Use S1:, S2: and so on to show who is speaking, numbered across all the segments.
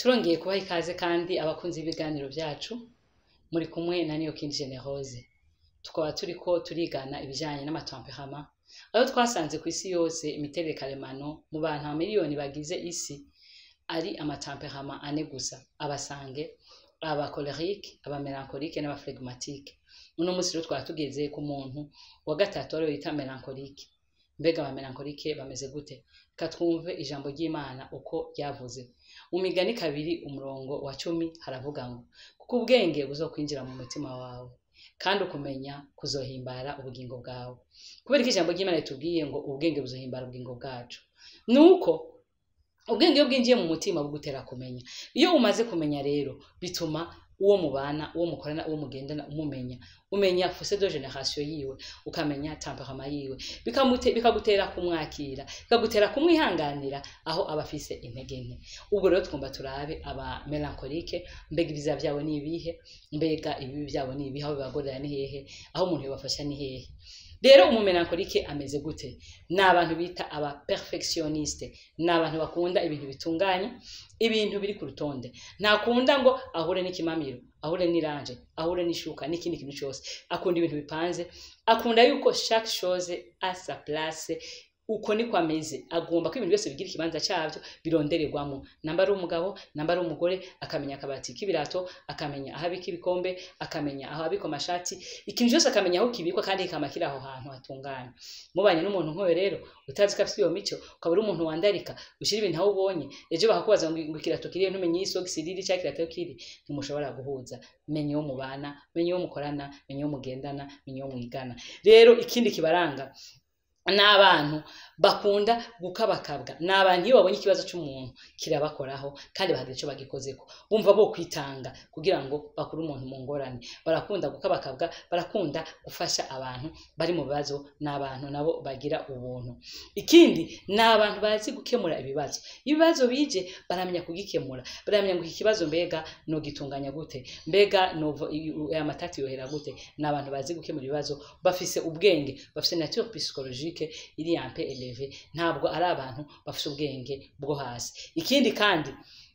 S1: Turongeye kubaha ikaze kandi abakunzi b'ibiganiro byacu, muri kumwe na Niyokindi Generose. Tukaba turiko turigana ibijanye n'ama tempéraments, aho twasanze ku isi yose imiterere karemano mu bantu amamiliyoni bagize isi ari ama tempéraments ane gusa: aba sanguin, aba colérique, aba mélancolique n'aba flegmatique. Uno munsi rero twaba tugeze ku muntu wa gatatu, ariwe bita mélancolique. Mbega aba mélancolique bameze gute? Reka twumve ijambo ry'Imana uko ryavuze. Mu Migani 2 umurongo wa 10 haravuga ngo: "Kuko ubwenge buzokwinjira mu mutima wawe, kandi ukumenya kuzohimbara ubugingo bwawe." Kubera ko ijambo ry'Imana ritubwiye ngo ubwenge buzohimbara ubugingo bwacu, nuko ubwenge iyo bwinjiye mu mutima bugutera kumenya. Iyo umaze kumenya rero, bituma uwo mubana, uwo mukorana, uwo mugendana umumenya, umenya force de génération yiwe, ukamenya tempérament yiwe, bikagutera kumwakira, bikagutera kumwihanganira aho aba afise intege nke. Ubwo rero twumva turabe aba mélancolique. Mbega ibiza byabo ni ibihe? Mbega ibibi byabo ni ibihe? Aho bibagorera ni hehe? Aho umuntu yobafasha ni hehe? Rero umu mélancolique ameze gute? Ni abantu bita aba perfectionniste, ni abantu bakunda ibintu bitunganye, ibintu biri ku rutonde. Ntakunda ngo ahure n'ikimamiro, ahure n'iranje, ahure n'ishuka n'ikindi kintu cyose. Akunda ibintu bipanze, akunda yuko chaque chose a sa place. Uko niko ameze, agomba ko ibintu byose bigira ikibanza cyabyo birondererwamo. Namba ari umugabo, namba ari umugore, akamenya akabati k'ibirato, akamenya aho abika ibikombe, akamenya aho abika amashati, ikintu cyose akamenya aho kibikwa kandi kikama kiri aho hantu hatunganye. Mubanye n'umuntu nk'uyo rero, utazi ko afite iyo mico, ukaba uri umuntu wandarika, ushyira ibintu aho ubonye, ejo bakakubaza ngo ikirato kiri, ntumenye isogisi riri cyangwa ikirato kiri, ntimushobora guhuza. Menya uwo mubana, menya uwo mukorana, menya uwo mugendana, menya uwo mwigana. Rero ikindi kibaranga, ni abantu bakunda gukabakabwa, ni abantu iyo babonye ikibazo cy'umuntu kirabakoraho kandi bahagira icyo bagikozeko, bumva bo kwitanga kugira ngo bakure umuntu mu ngorane. Barakunda gukabakabwa, barakunda gufasha abantu bari mu bibazo, ni abantu nabo bagira ubuntu. Ikindi, ni abantu bazi gukemura ibibazo. Ibibazo bije baramenya kugikemura, baramenya ngo iki kibazo mbega nogitunganya gute, mbega novo aya matati yohera gute. Ni abantu bazi gukemura ibibazo, bafise ubwenge, bafise nature psychologique iri un peu élevée, ntabwo ari abantu bafise ubwenge bwo hasi. Ikindi kandi,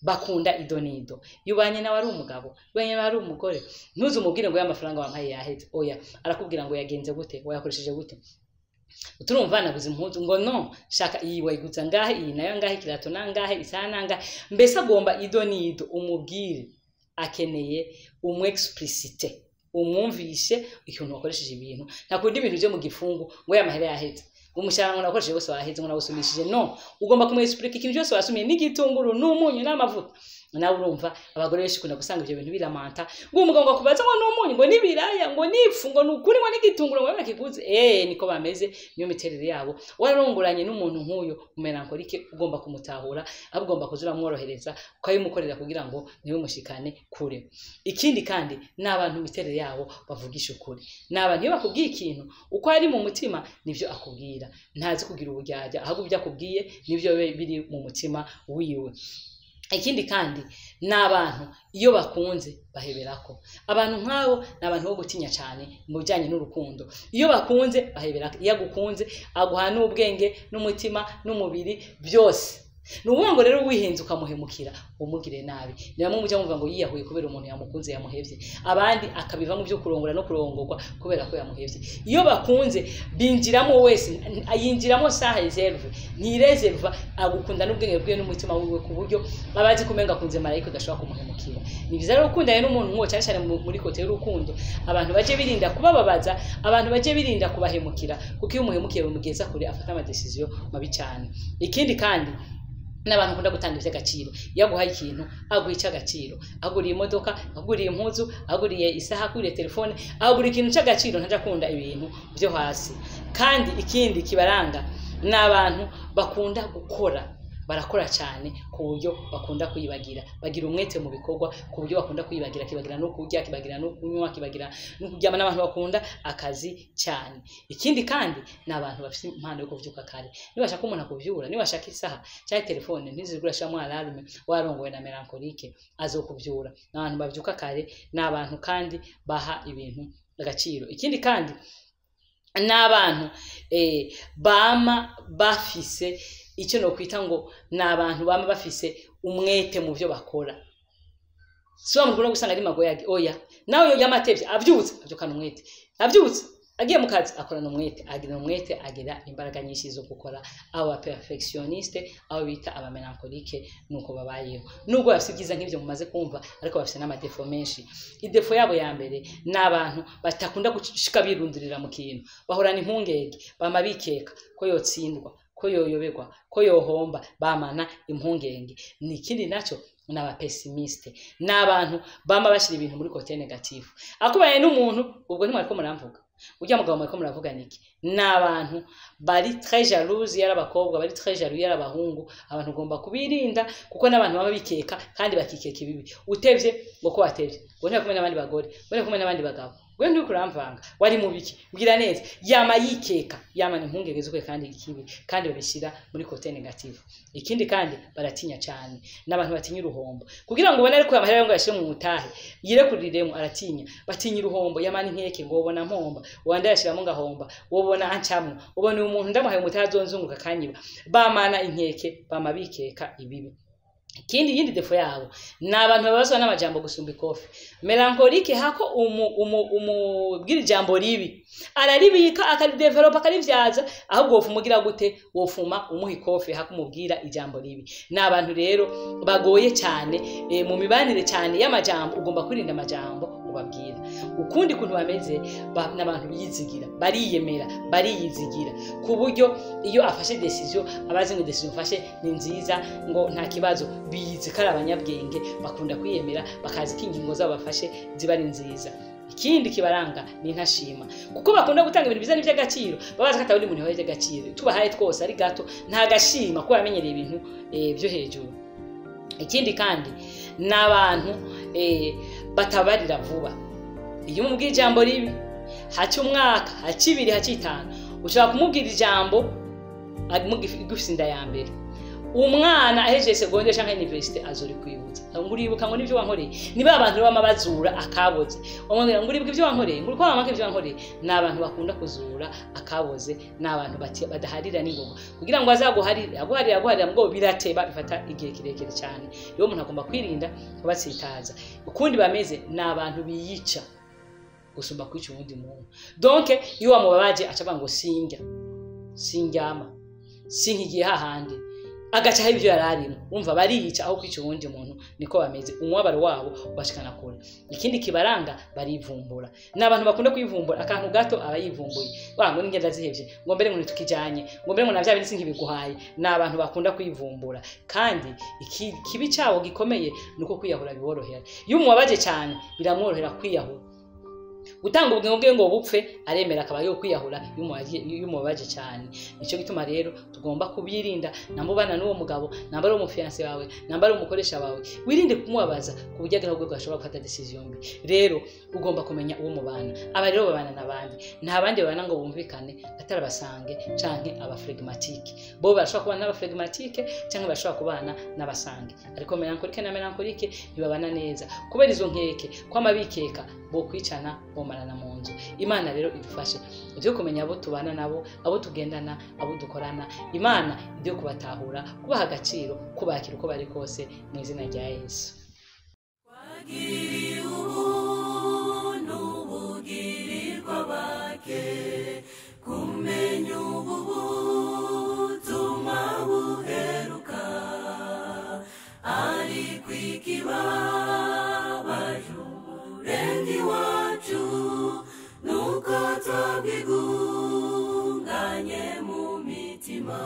S1: bakunda idonido. Iyo ubanye nawe ari umugabo, ubanye nawe ari umugore, ntuze umubwire ngo y'amafaranga wampaye yaheze. Oya, arakubwira ngo yagenze gute, wayakoresheje gute? Turumva naguze impuzu, ngo no shaka iyi wayiguza ngahe, iyi nayo ngahe, ikirato nangahe, isaha nangahe. Mbese agomba idonido umubwire, akeneye umu explicite, umwumvishe ikintu wakoresheje ibintu. Ntakunda ibintu byo mu gifungu ngo ya mahera yaheze, ngo umushahara ngo nakoresheje wose waheze, ngo nawusumishije. No ugomba kumu explique ikintu cyose wasumiye, n'igitunguru n'umunyu n'amavuta. Nawe urumva abagore benshi ukunda gusanga ibyo bintu biramanta, ngo umugabo ngo akubaza ngo n'umunyu, ngo n'ibiraya, ngo n'ipfu, ngo n'ukuri, ngo n'igitunguru, ngo bakiguze. Niko bameze, niyo miterere yabo. Wararongoranye n'umuntu nk'uyu mélancolique, ugomba kumutahura, ahubwo ugomba kuza uramworohereza, ukabimukorera kugira ngo ntibimushikane kure. Ikindi kandi, ni abantu imiterere yabo bavugisha ukuri. Ni abantu iyo bakubwiye ikintu, uko ari mu mutima nivyo akubwira. Ntazi kugira uburyarya, ahubwo ibyo akubwiye nivyo biba biri mu mutima wiwe. Ikindi kandi, ni abantu iyo bakunze baheberako. Abantu nk'abo ni abantu bo gutinya cyane mu bijyanye n'urukundo. Iyo bakunze baheberako. Iyo agukunze aguha n'ubwenge n'umutima n'umubiri byose. Ni ukuvuga ngo rero wihenze ukamuhemukira, umugire nabi. Ni bamwe mujya mumva ngo yiyahuye kubera umuntu yamukunze yamuhevye, abandi akabiva mu byo kurongora no kurongorwa kubera ko yamuhevye. Iyo bakunze binjiramo wese, yinjiramo sans réserve, ntireserva, agukunda n'ubwenge bwiwe n'umutima wiwe, ku buryo aba azi kumenga akunze marayika udashobora kumuhemukira. Ni byiza rero gukundana n'umuntu nk'uwo, cyane cyane muri côté y'urukundo. Abantu baje birinda kubababaza, abantu baje birinda kubahemukira, kuko iyo umuhemukiye bimugeza kure, afata ama décisions mabi cyane. Ikindi kandi, n'abantu bakunda gutanga iby'agaciro. Iyo aguhaye ikintu, aguha icy'agaciro: aguriye imodoka, aguriye impuzu, aguriye isaha, aguriye telefone, aguriye ikintu cy'agaciro. Ntajya akunda ibintu byo hasi. Kandi ikindi kibaranga, ni abantu bakunda gukora, barakora cyane ku buryo bakunda kwibagira, bagira umwete mu bikorwa ku buryo bakunda kwibagira, kibagira no kurya, kibagira no kunywa, kibagira no kuryama. N'abantu bakunda akazi cyane. Ikindi kandi, ni abantu bafite impano yo kuvyuka kare. Niba umuntu akuvyura, niba ashaka isaha cyangwa telefone, ntizigura urashiramo alarme. Warongowe na mélancolique, azokuvyura. Ni abantu bavyuka kare, ni abantu kandi baha ibintu agaciro. Ikindi kandi, n'abantu bama bafise icyo nokwita ngo ni abantu bama bafise umwete mu byo bakora. Si wa muntu gusanga ari magoyage, oya, nawe yo yamatevye avyutse avyukana umwete, avyutse agiye mu kazi akorana umwete, agira umwete, agira imbaraga nyinshi zo gukora. Abo perfectionniste, abo bita aba mélancolique, nuko babayeho. Nubwo bafite ibyiza nk'ivyo mumaze kumva, ariko bafite n'ama défauts menshi. I défaut yabo ya mbere ni abantu batakunda gushika birundurira mu kintu, bahorana impungenge, bama bikeka ko yotsindwa, ko yoyoberwa, ko yohomba, bamana impungenge. Ni ikindi naco, ni aba pessimiste, ni abantu bama bashira ibintu muri côté négatif. Akubanye n'umuntu, ubwo ntimwariko muramvuga urya mugabo, mwariko muravuga niki? Ni abantu bari très jalouse yari abakobwa, bari très jaloux yari abahungu. Abantu ugomba kubirinda kuko n'abantu baba bikeka kandi bakikeka ibibi. Utevye, ngo ko watevye, ngo ntari kumwe n'abandi bagore, ngo ntari kumwe n'abandi bagabo, we nturiko uramvanga, wari mu biki, mbwira neza. Yama yikeka, yama ni impungenge z'ukwe kandi ikibi, kandi babishira muri côté négative. Ikindi kandi, baratinya cyane, n'abantu batinya uruhombo. Kugira ngo ubone ariko amahera ngo yashire mu mutahe yirekuriremo, aratinya, batinya uruhombo, yamana inkeke ngo wobona mpomba, wanda yashiramo ngahomba, wobona ancamwo, ubona uyu muntu ndamuhaye umutahe azonzunguka kanyiba. Bamana inkeke, bama bikeka ibibi. Ikindi, yindi défaut yabo, ni abantu babazwa n'amajambo gusumba ikofi. Mélancolique, hako umubwira ijambo ribi, araribika, akaridevelopa, akarivyaza. Ahubwo wofuma ugira gute? Wofuma umuha ikofi hako umubwira ijambo ribi. Ni abantu rero bagoye cyane mu mibanire cyane y'amajambo. Ugomba kwirinda amajambo ubabwira. Ukundi kuntu bameze, n'abantu biyizigira, bariyemera, bariyizigira ku buryo iyo afashe décision abazi ngo décision mfashe ni nziza, ngo nta kibazo. Biyizi ko ari abanyabwenge, bakunda kwiyemera, bakazi ko ingingo zabo bafashe ziba ari nziza. Ikindi kibaranga ni intashima, kuko bakunda gutanga ibintu biza n'iby'agaciro. Babaza ko atawundi muntu yahaye iby'agaciro, tubahaye twose ari gato, nta gashima kuko bamenyereye ibintu byo hejuru. Ikindi kandi, ni abantu batabarira vuba. Iyo umubwiye ijambo ribi, haca umwaka, haca 2, haca 5. Ushobora kumubwira ijambo gufise inda ya mbere, umwana ahejeje secondaire canke université azori kwibutsa ngo uribuka ngo nivyo wankoreye. Niba abantu bama bazura akaboze, bamubwira ngo uribuka ivyo wankoreye, ngo uriko wamaka ivyo wankoreye. Ni abantu bakunda kuzura akaboze, ni abantu badaharira n'ingoga. Kugira ngo azaguharire, aguharire, aguharira ngo birateba, bifata igihe kirekire cyane. Rero umuntu agomba kwirinda kubatsitaza. Ukundi bameze, ni abantu biyica gusumba kwica uwundi muntu. Donc iyo wamubabaje, aca avuga ngo sindya, sindyama, sinkigiye hahandi, agacaho ibyo yari arimo. Umva, bariyica aho kwica uwundi muntu, niko bameze. Umubabaro wabo ubashikana kure. Ikindi kibaranga, barivumbura. Ni abantu bakunda kwivumbura. Akantu gato aba yivumbuye, wa ngo ningenda zihevye, ngo mbere ngo nitukijanye, ngo mbere ngo na vya bindi sinkibiguhaye. Ni abantu bakunda kwivumbura. Kandi ikibi cabo gikomeye nuko kwiyahura biborohera. Iyo umubabaje cyane, biramworohera kwiyahura, gutanga ubugingo bwe ngo bupfe, aremera akaba yo kwiyahura iyo umubabaje cyane. Nicyo gituma rero tugomba kubyirinda. Namba ubana n'uwo mugabo, namba ari umu fiancé wawe, namba ari umukoresha wawe, wirinde kumubabaza ku buryo agera urwego ashobora gufata décision mbi. Rero ugomba kumenya uwo mubana. Aba rero babana n'abandi, nta bandi babana ngo bumvikane atari aba sanguin canke aba flegmatique. Bo barashobora kubana n'aba flegmatique canke barashobora kubana n'aba sanguin, ariko mélancolique na mélancolique ntibabana neza kubera izo nkeke, kwama bikeka, bo kwicana, bomarana mu nzu. Imana rero idufashe ibyo kumenya abo tubana nabo, abo tugendana, abo dukorana. Imana ibyo kubatahura, kubaha agaciro, kubakira uko bari kose, mu izina rya Yesu.
S2: Wagiriye ubuntu bugirirwa bake, kumenya ubu butumwa buheruka. Ariko ikibabaje Umuremyi wacu, nuko twabwigunganye mu mitima.